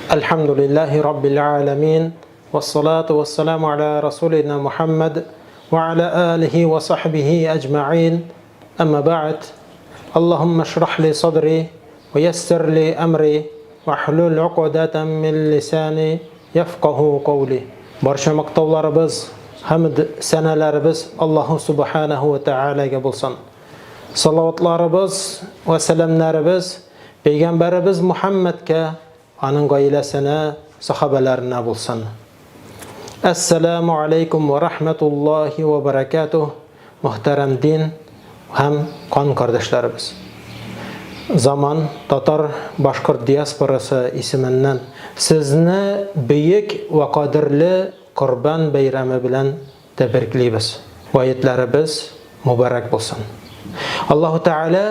Әлхәмдүлилләһи раббил галәмин, вассалату вассаламу аля расулина Мухаммад ва аля алихи ва сахбихи әҗмәгыйн. Әмма бәгъд. Аллаһумма шрах ли садри ва яссир ли әмри вахлул укдатан мин лисани яфкаһу каули. Барча мактауларыбыз, хәмд сәнәләребез Аллаһу субханаху ва тәгаләгә булсын. Салаватларыбыз вә сәламнәребез пәйгамбәребез Мухаммадка, аның гаиләсенә, сахабәләренә булсын. Әссәламу алейкум ва рахматуллахи ва баракатух, мөхтәрәм дин һәм кан кардәшләребез. Заман татар башкорт диаспорасы исеменнән сезне бөек вә кадерле Корбан бәйрәме белән Тәбриклибез. Гаетләребез мөбарәк булсын. Аллаһу Тәгалә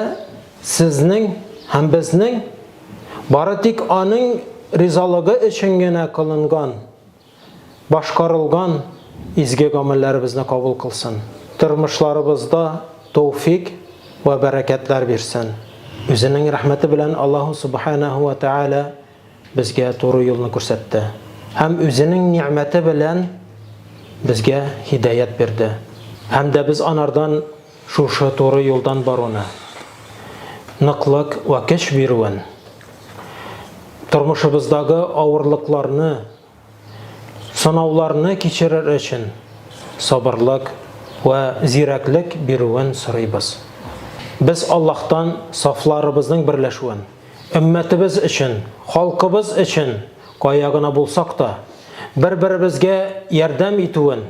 сезнең һәм безнең бары тик аның ризалыгы өчен генә кылынган, башкарылган изге гамәлләребезне кабул кылсын. Тормышларыбызда тәүфик вә бәрәкәтләр бирсен. Үзенең рәхмәте белән Аллаһу Субханаһу ва Тәгалә безгә туры юлны күрсәтте һәм үзенең нигъмәте белән безгә һидаять бирде. Һәм дә без анардан шушы туры юлдан баруны, ныклык вә көч бирүен, тормышыбыздагы авырлыкларны, сынауларны кичерер өчен сабырлык вә зирәклек бирүен сорыйбыз. Без Аллаһтан сафларыбызның берләшүен, өммәтебез өчен, халкыбыз өчен кая гына булсак та, бер-беребезгә ярдәм итүен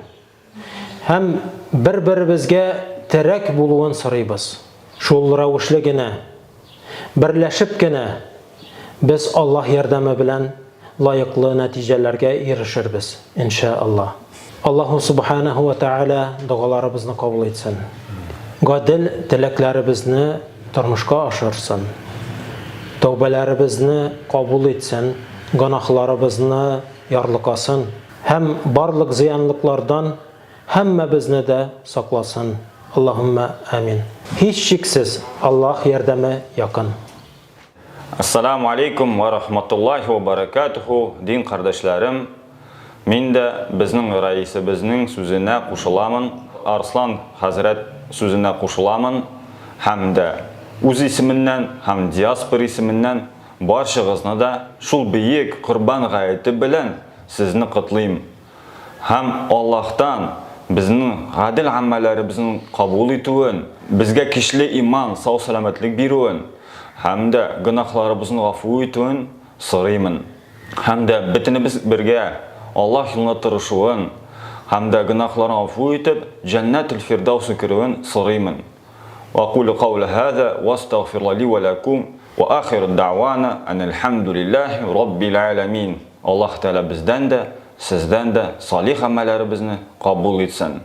һәм бер-беребезгә терәк булуын сорыйбыз. Шул рәвешле генә, берләшеп кенә без Аллаһ ярдәме белән лаеклы нәтиҗәләргә ирешербез, иншә Аллаһ. Аллаһу субханаһу ва тәгалә догаларыбызны кабул итсен. Гадел теләкләребезне тормышка ашырсын. Тәүбәләребезне кабул итсен, гөнаһларыбызны ярлыкасын һәм барлык зыянлыклардан һәммәбезне дә сакласын. Аллаһуммә амин. Һичшиксез, Аллаһ ярдәме якын. Ассаламу алейкум ва рахматуллахи ва баракатуху, дин кардәшләрем! Мин дә безнең раисебезнең сүзенә кушыламын, Арслан хәзрәт сүзенә кушыламын һәм дә үз исеменнән һәм диаспора исеменнән барчагызны да шул бөек Корбан гаете белән сезне котлыйм. Һәм Аллаһтан безнең гадел гамәлләребезне кабул итүен, безгә көчле иман, сау-сәламәтлек бирүен һәм дә гөнаһларыбызны гафу итүен сорыймын. Һәм дә бөтенебез бергә Аллаһ юлында тырышуын һәм дә гөнаһларын гафу итеп, Җәннәтел Фирдауска керүен сорыймын. Вәкулю каули һаза вәстәгъфируллаһ ли вә ләкум вә ахиру дәгъвана әнилхәмдүлилләһи раббил галәмин. Аллаһ Тәгалә бездән дә, сездән дә салих гамәлләребезне кабул итсен.